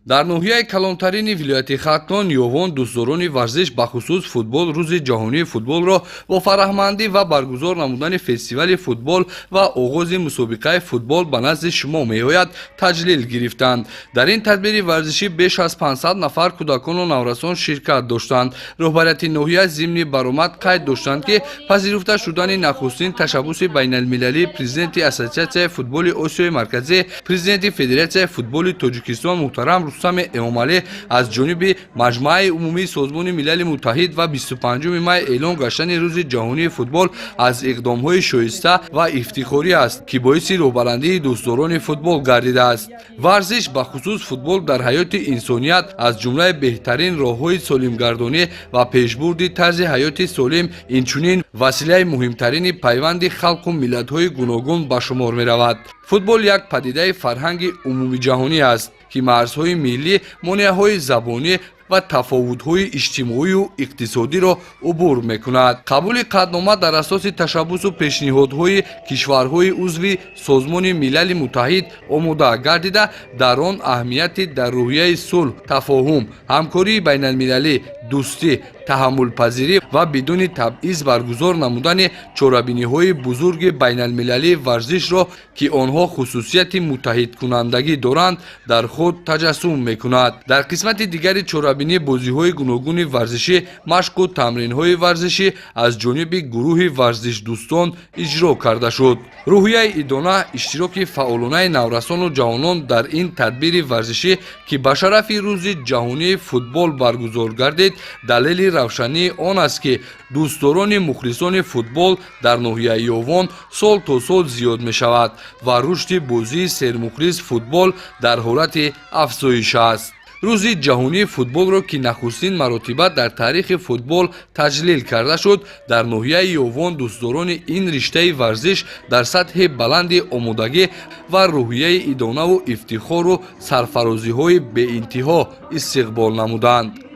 Дар ноҳияи калонтарини вилояти Хатлон, Ёвон, дӯстдорони варзиш, бахусус футбол, Рӯзи ҷаҳонии футболро бо фараҳмандӣ ва баргузор намудани фестивали футбол ва оғози мусобиқаи «Футбол ба назди шумо меояд» таҷлил гирифтанд. Дар ин тадбири варзишӣ беш аз 500 нафар кӯдакону наврасон ширкат доштанд. Роҳбарияти ноҳия зимни баромад қайд доштанд, ки пазируфта шудани нахустин ташаббуси байналмилалии президенти Ассотсиатсияи футболи Осиёи Марказӣ, президенти Федератсияи футболи Тоҷикистон муҳтарам Рустами Эмомалӣ аз ҷониби Маҷмааи умумии Созмони Милали Муттаҳид ва 25 май эълон гаштани Рӯзи ҷаҳонии футбол аз иқдомҳои шоиста ва ифтихорӣ аст, ки боиси рӯҳбаландии дӯстдорони футбол гардидааст. Варзиш, бахусус футбол, дар ҳаёти инсоният аз ҷумлаи беҳтарин роҳҳои солимгардонӣ ва пешбурди тарзи ҳаёти солим, инчунин василаи муҳимтарини пайванди халқу миллатҳои гуногун ба шумор меравад. Футбол як падидаи фарҳанги умумиҷаҳонӣ аст, ки марзҳои миллӣ, монеаҳои забонӣ ва тафовутҳои иҷтимоию иқтисодиро убур мекунад. Қабули қатънома дар асоси ташаббусу пешниҳодҳои кишварҳои узви Созмони Милали Муттаҳид омода гардида, дар он аҳамияти дар рӯҳияи сулҳ, тафоҳум, ҳамкории байналмилалӣ, дӯстӣ, таҳаммулпазирӣ ва бидуни табъиз баргузор намудани чорабиниҳои бузурги байналмилалии варзишро, ки онҳо хусусияти муттаҳидкунандагӣ доранд, дар худ таҷассум мекунад. Дар қисмати дигари чорабинӣ бозиҳои гуногуни варзишӣ, машқу тамринҳои варзишӣ аз ҷониби гурӯҳи варзишдӯстон иҷро карда шуд. Рӯҳияи идона, иштироки фаъолонаи наврасону ҷавонон дар ин тадбири варзишӣ, ки ба шарафи Рӯзи ҷаҳонии футбол баргузор гардид, далели равшании он аст, ки дӯстдорони мухлисони футбол дар ноҳияи Ёвон сол то сол зиёд мешавад ва рушди бозии сермухлис футбол дар ҳолати афзоиш аст. Рӯзи ҷаҳонии футболро, ки нахустин маротиба дар таърихи футбол таҷлил карда шуд, дар ноҳияи Ёвон дӯстдорони ин риштаи варзиш дар сатҳи баланди омодагӣ ва рӯҳияи идонаву ифтихору сарфарозиҳои беинтиҳо истиқбол намуданд.